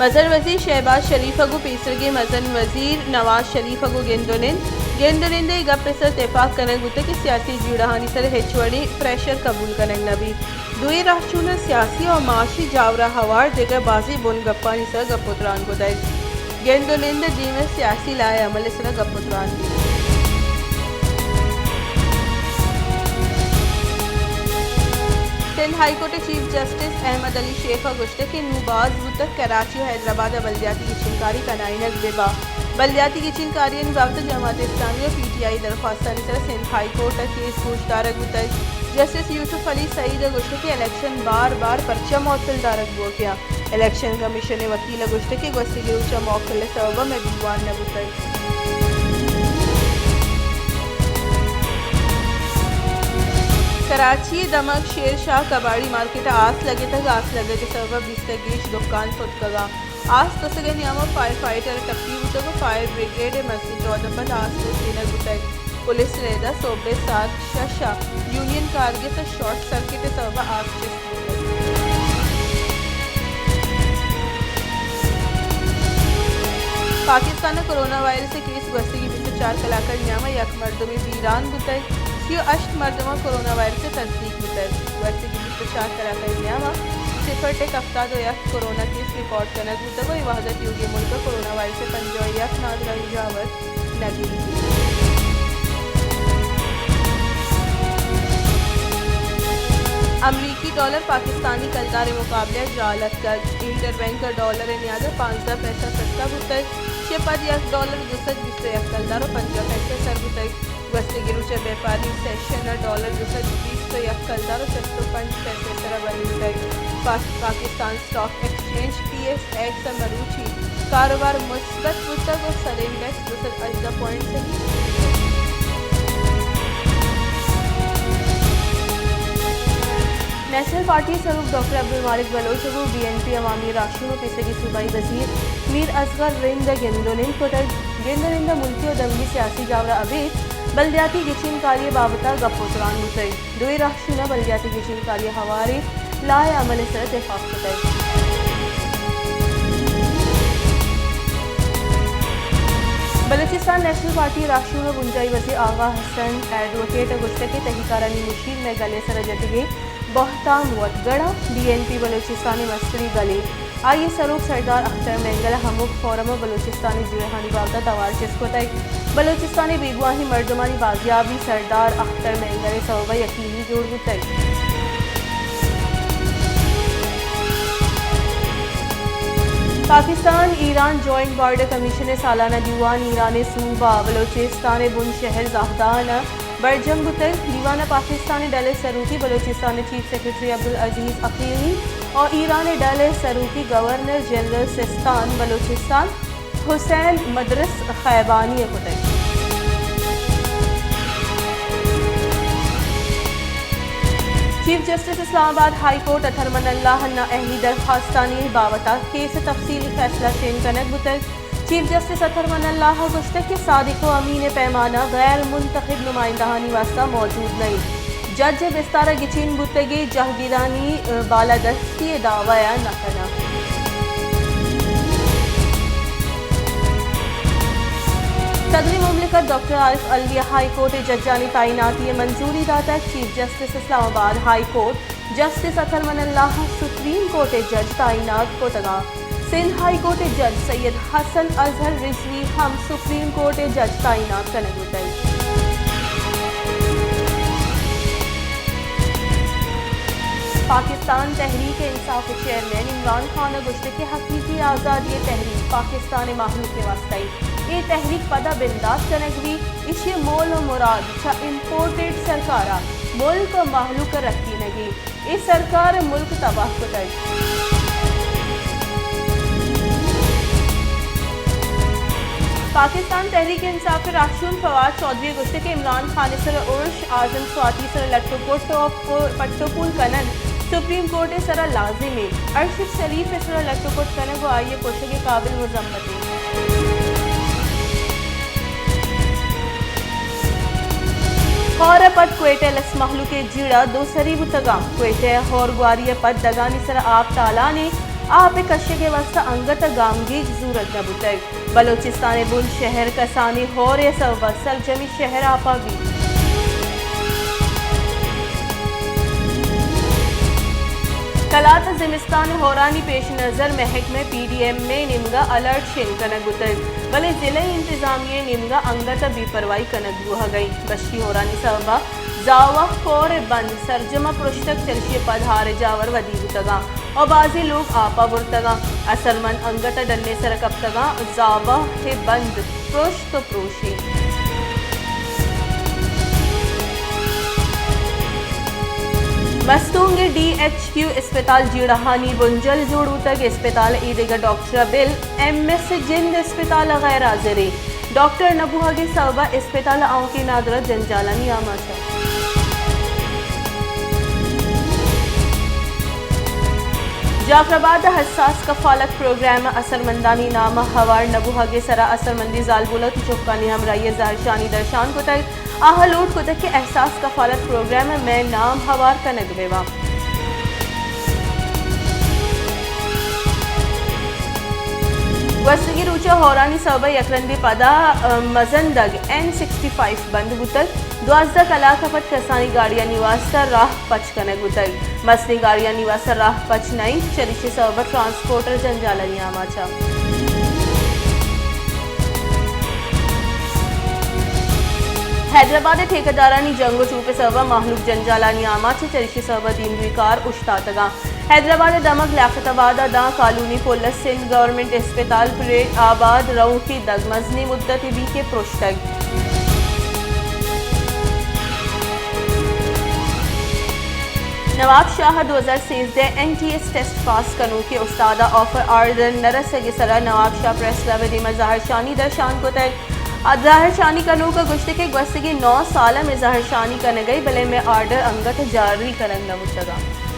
مزن وزیر شہباز شریف ءَ گوں پیسرگیں مزن وزیر نواز شریف ءَ گوں گند ءُ نند، گند ءُ نند ءَ اے گپ ءِ سر تپاک کنگ بوتگ کہ سیاسی جیڑہانی سر ءَ ہچ وڑیں پریشر قبول کنگ نہ بیت۔ دوئیں رہشوناں سیاسی ءُ معاشی جاور ءَ ہوار دگہ بازیں بنگپانی سر ءَ گپ ءُ تران کتگ۔ گند ءُ نند ءِ دیم ءَ سیاسی لائحہ عمل ءِ سر ءَ گپ ءُ تران بیت۔ سندھ ہائی کورٹ ءِ چیف جسٹس احمد علی شیخ ءَ گوشتگ کہ نوں باز بوتگ کراچی ءُ حیدرآباد ءَ بلدیاتی گچینکاری کنائینگ بہ با۔ بلدیاتی گچینکاریانی بابت ءَ جماعت اسلامی ءُ پی ٹی آئی ءِ درخواستانی سر ءَ سندھ ہائی کورٹ ءَ کیس گوشدارگ بوتگ۔ جسٹس یوسف علی سعید ءَ گوشتگ کہ الیکشن بار بار پرچا معطل دارگ بوگ ءَ اَنت۔ الیکشن کمیشن ءِ وکیل ءَ گوشتگ کہ گوستگیں روچ ءَ موکل ءِ سبب ءَ مئے دیوان نہ بوتگ۔ کراچی ءِ دمگ شیر شاہ کباڑی مارکیٹ ءَ آس لگتگ، آس لگگ ءِ سبب ءَ بیست ءَ گیش دکان ستکگ اَنت۔ آس تسگ ءِ نیام ءَ فائر فائٹر ٹپی بوتگ ءُ فائر بریگیڈ ءِ مزنیں جہد ءَ پد آس لوٹینگ بوتگ۔ پولیس ءِ رد ءَ سہب ءِ ساعت شش ءَ یونین کارگس ءَ شارٹ سرکٹ ءِ سبب ءَ آس چست بوتگ۔ پاکستان ءَ کرونا وائرس ءِ کیس گوستگیں بیست ءُ چار کلاک ءِ نیام ءَ یک مردمے بیران بوتگ، سی ءُ ہشت مردماں کرونا وائرس ءِ تصدیق بوتگ۔ گوستگیں بیست ءُ چار کلاک ءِ نیام ءَ صفر ٹک ہفتاد ءُ یک کرونا کیس ریکارڈ کنگ بوتگ ءُ اے وہد ءَ تیوگیں ملک ءَ کرونا وائرس ءِ پنجاہ ءُ یک نادراہی جاور نہ گیریت۔ امریکی ڈالر پاکستانی کلدار ءِ مقابلہ ءَ جال اتکگ۔ انٹر بینک ءَ ڈالر ءِ نیاد ءَ پانزدہ پیسہ سستا بوتگ، چہ پد یک ڈالر دو سد بیست ءُ یک کلدار ءُ پنجاہ پیسہ سر بوتگ۔ گوستگیں روچ ءَ بیپاری سیشن ءَ ڈالر دو سد بیست ءُ یک کلدار ءُ شست ءُ پنچ پیسہ ءِ سر ءَ بند بوتگ۔ پاک-، Pakistan stock exchange P S x ءَ مروچی کاروبار مثبت بوتگ ءُ سدینڈیکس دو سد ہژدہ پوائنٹ سہی۔ نیشنل پارٹی ءِ سروک ڈاکٹر عبدالمالک بلوچ ءَ گوں بی این پی عوامی راہشون ءُ پیسرگیں صوبائی وزیر میر اصغر رند ءَ گند ءُ نند کتگ۔ گند ءُ نند ءَ ملکی ءُ دمگی سیاسی جاور ءَ ابید بلدیاتی گچین کاری ءِ بابت ءَ گپ ءُ تران بوتگ۔ دوئیں راہشوناں بلدیاتی گچین کاری ءِ ہواریں لائحہ عمل ءِ سر ءَ تپاک کتگ۔ بلوچستان نیشنل پارٹی ءِ راہشون ءُ بنجاہی وزیر آغا حسن ایڈووکیٹ ءَ گوشتگ کہ تہی کارانی مشیر مئے گل ءِ سر ءَ جتگیں بہتام وت گڑا۔ بی این پی بلوچستان ءِ مستریں گلے، آئی ءِ سروک سردار اختر مینگل ءَ ہمک فورم ءَ بلوچستان ءِ جیڑہانی بابت ءَ توار چست کتگ۔ بلوچستان ءِ بیگواہیں مردمانی بازیابی سردار اختر مینگل ءِ سوب ءَ یقینی جوڑ بوتگ۔ پاکستان ایران جوائنٹ بارڈر کمیشن ءِ سالانہ دیوان ایران ءِ صوبہ بلوچستان ءِ بن شہر زاہدان ءَ برجم بوتگ۔ دیوان ءَ پاکستان ءِ ڈل ءِ سروکی بلوچستان ءِ چیف سیکرٹری عبدالعزیز عقیلی ءُ ایران ءِ ڈل ءِ سروکی گورنر جنرل سیستان بلوچستان حسین مدرس خیبانی ءَ کتگ۔ چیف جسٹس اسلام آباد ہائی کورٹ اطہر من اللہ ءِ نااہلی درخواستانی بابت ءَ کیس ءِ تفصیلی فیصلہ شنگ کنگ بوتگ۔ چیف جسٹس اطہر من اللہ ءَ گوشتگ کہ صادق ءُ امین ءِ پیمانہ غیر منتخب نمائندہانی واستہ موجود نہ انت۔ جج ءِ بستار ءَ گچین بوتگیں جہگیرانی بالادستی ءِ دعوی ءَ نہ کناں۔ صدر مملکت ڈاکٹر عارف علوی ءَ ہائی کورٹ ءِ ججانی تعیناتی ءِ منظوری داتگ۔ چیف جسٹس اسلام آباد ہائی کورٹ جسٹس اطہر من اللہ ءَ سپریم کورٹ ءِ جج تعینات کتگ اَنت۔ سندھ ہائی کورٹ ءِ جج سید حسن اظہر رضوی ہم سپریم کورٹ ءِ جج تعینات کنگ بوتگ۔ پاکستان تحریک انصاف ءِ چیئرمین عمران خان ءَ گوشتگ کہ حقیقی آزادی ءِ تحریک پاکستان ءِ مہلوک ءِ واستہ اِنت۔ اے تحریک پدا بندات کنگ بیت، ایشی ءِ مول ءُ مراد چہ امپورٹڈ سرکار ءَ ملک ءُ مہلوک ءَ رکینگ اِنت۔ اے سرکار ءَ ملک تباہ کتگ۔ پاکستان تحریک انصاف ءِ راہشون فواد چوہدری ءَ گوشتگ کہ عمران خان ءِ سر ءَ ارش، اعظم سواتی ءِ سر ءَ لٹ ءُ پٹ ءُ پ-، پٹ ءُ پول کنگ سپریم کورٹ ءِ سر ءَ لازم اِنت۔ ارشد شریف ءِ سر ءَ لٹ ءُ پٹ کنگ ءُ آئی ءِ کشگ ءِ قابل مذمت اِنت۔ ہور ءَ پد کوئٹہ ءِ لس مہلوک ءِ جیڑہ دو سری بوتگ اَنت۔ کوئٹہ ءَ ہور گواری ءَ پد دگانی سر ءَ آپ تالان اِنت۔ آپ ءِ کشگ ءِ واستہ انگت ءَ گامگیج زورگ نہ بوتگ۔ بلوچستان ءِ بن شہر کسانیں ہور ءِ سوب ءَ سرجمی شہر آپ ءَ بیت۔ کلات ءَ زمستان ءِ ہورانی پیش نظر محکمہ پی ڈی ایم ءِ نیمگ ءَ الرٹ شنگ کنگ بوتگ، بلے ضلعی انتظامیہ ءِ نیمگ ءَ انگت ءَ بے پرواہی کنگ بوہگ ءَ انت۔ بشی ہورانی سوب ءَ زاوہ کور ءِ بند سرجم ءَ پرشتگ، چریشی ءَ پد ہار ءِ جاور ودی بوتگ انت ءُ بازیں لوگ آپ ءَ برتگ انت۔ اثرمند انگت ءَ ڈن ءِ سر ءَ کپتگ انت۔ زاوہ ءِ بند پرشت ءُ پروش انت۔ مستونگ ءِ ڈی ایچ کیو اسپتال جیڑہانی بنجل جوڑ بوتگ۔ اسپتال ءِ اے دگہ ڈاکٹر ءَ بل ایم ایس جند اسپتال ءَ غیر حاضر انت۔ ڈاکٹر نہ بوہگ ءِ سوب ءَ اسپتال ءَ آؤکیں نادراہ جنجالانی آماچ۔ جعفر آباد ءَ حساس کفالت پروگرام ءَ اثرمندانی نام ءَ ہوار نہ بوہگ ءِ سرا اثرمندیں زالبول ءَ وتی چکانی ہمراہی ءَ زہرشانی درشان کتگ۔ آہاں لوٹ کتگ کہ احساس کفالت پروگرام ءَ مئے نام ہوار کنگ بہ بنت۔ گوستگیں روچ ءَ ہورانی سوب ءَ یک رندے پدا، ءَ، مزندگ این سکسٹی فائیو بند بوتگ۔ دوازدہ کلاک ءَ پد کسانیں گاڑیانی واستہ راہ پچ کنگ بوتگ۔ مستیں گاڑیانی واستہ راہ پچ نہ انت، چریشی ءِ سوب ءَ ٹرانسپورٹر جنجالانی آماچ۔ حیدرآباد ءِ ٹھیکیدارانی جنگ ءُ چوپ ءِ سوب ءَ مہلوک جنجالانی آماچ، چریشی ءِ سوب ءَ دیمروئی کار اوشتاتگ انت۔ حیدرآباد ءِ دمگ لیاقت آباد ءَ داں کالونی پل ءَ سندھ گورنمنٹ اسپتال پریڈ آباد روکی دگ مزنیں مدتے بیت کہ پرشتگ۔ نواب شاہ ءَ دو ہزار سیزدہ N T S test pass کنوکیں استاد ءَ آفر آرڈر نہ رسگ ءِ سرا نواب شاہ پریس کلب ءِ دیما زہرشانی درشان کتگ۔ زہرشانی کنوک ءَ گوشتگ کہ گوستگیں نو سال ءَ مئے زہرشانی کنگ ءَ، بلے مئے آرڈر انگت جاری کنگ نہ بوتگ انت۔